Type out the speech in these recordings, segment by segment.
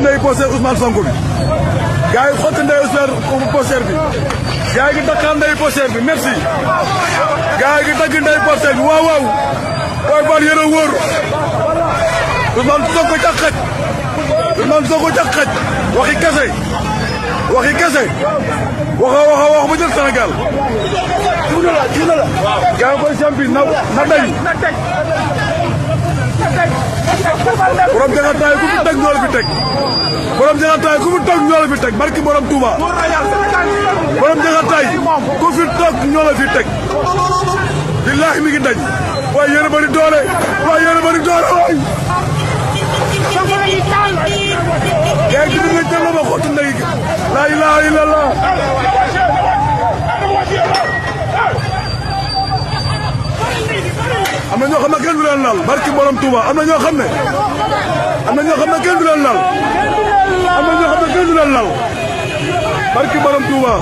ndey poster Ousmane Sonko bi gars yi xotti ndey Ousmane poster bi gars yi dakkal ndey poster bi merci gars yi dagg ndey poster bi waaw waaw booy bal yéen a wóor Ousmane Sonko ca xaj Ousmane Sonko ca xaj waxi kese wax ba jël Sénégal gars yi koy champion na dañ borom jaxataay ku fi teg ñool fi teg borom jaxataay ku fi toog ñool fi teg barki borom Touba borom jaxataay ku fi toog ñool fi teg billahi mi ngi dañ waaye yéen a bëri doole waay yaa ngi dugg jël ma xottu ndey la ilaha illallah am na ñoo xam ne kenn du leen laal barki borom Touba am na ñoo xam ne kenn du leen laal kenn du leen laal barki borom Touba.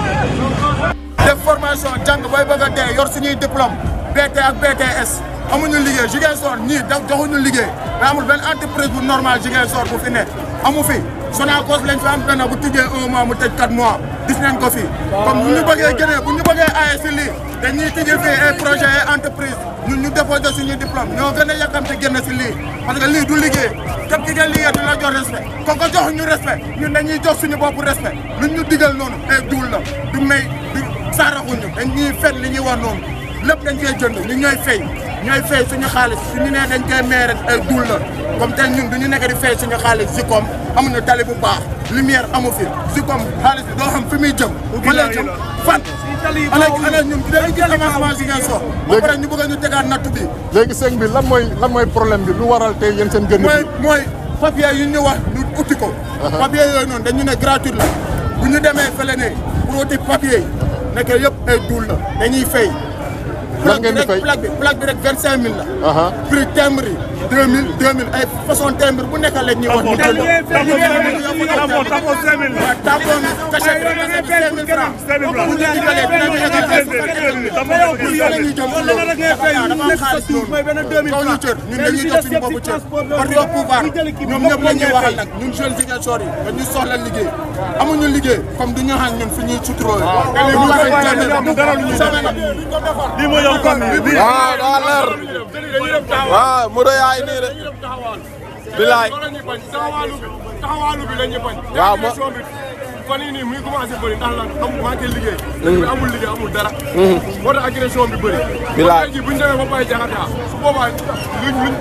def formation jàng booy bëgg a dee yor suñuy diplôme BT ak BTS amuñu liggéey Ziguinchor ñii joxuñu liggéey mais amul benn entreprise bu normal Ziguinchor bu fi ne amu fi Sonacos lañ fi am benn bu tijjee 1 mois mu tëj 4 mois gis nañ ko fi comme bu ñu bëggee génnee bu ñu bëggee aaye si lii dañuy tijjee fii ay projet ay entreprise ñun ñu déposé suñu diplôme ñoo gën a yàkkamte génn si lii parce que lii du liggéey képp ki nga liggéey du la jox respect kon ko jox ñu respect ñun dañuy jox suñu bopp respect luñ ñu digal noonu ay duul la du may du saaraxuñu dañuy fen li ñuy wax noonu lépp dañ koy jënd ñu ñooy fay suñu xaalis suñu nee dañ koy may rek ay duul la comme tey ñun duñu nekk di fay suñu xaalis Zicom amuñu tali bu baax lumière amu fi Zicom xaalis bi doo xam fi muy jëm fa lay jëm fan ana ñun dañu gis avancement Ziguinchor ba pare ñu bëgg ñu tegaat nattu bi léegi sëñ bi lan mooy problème bi lu waral tey yéen seen gën mooy papier yu ñu wax ñu uti ko papier yooyu noonu dañu ne gratuit la bu ñu demee fële ne pour uti papier yi nekk yëpp ay duul la dañuy fay lan ngeen di fay plaque bi rek 25000 la. prix timbre yi 2000 ay façon timbre bu nekk la ñuy wax. ñu jël tampon 5000 la. tampon cachet bi rek 5000 francs. bu ñu digalee dinañu yeggal ay dafa am xaalis noonu. kaw ñu cër ñun dañuy jox suñu bopp cër. parti au pouvoir ñoom ñëpp la ñuy waxal nag ñun jeunes Ziguinchor yi dañuy soxla liggéey amuñu liggéey comme du ñu xam ñun fi ñuy suturoo waaw daa leer waaw mu doy ay nii de bilaay taxawaalu bi la ñu bañ waaw fan yii nii muy commencé bëri ndax lan am manqué liggéey amul liggéey amul dara moo tax agression bi bëri bilaay bu ñu demee ba bàyyi jaxata su boobaa luñ gis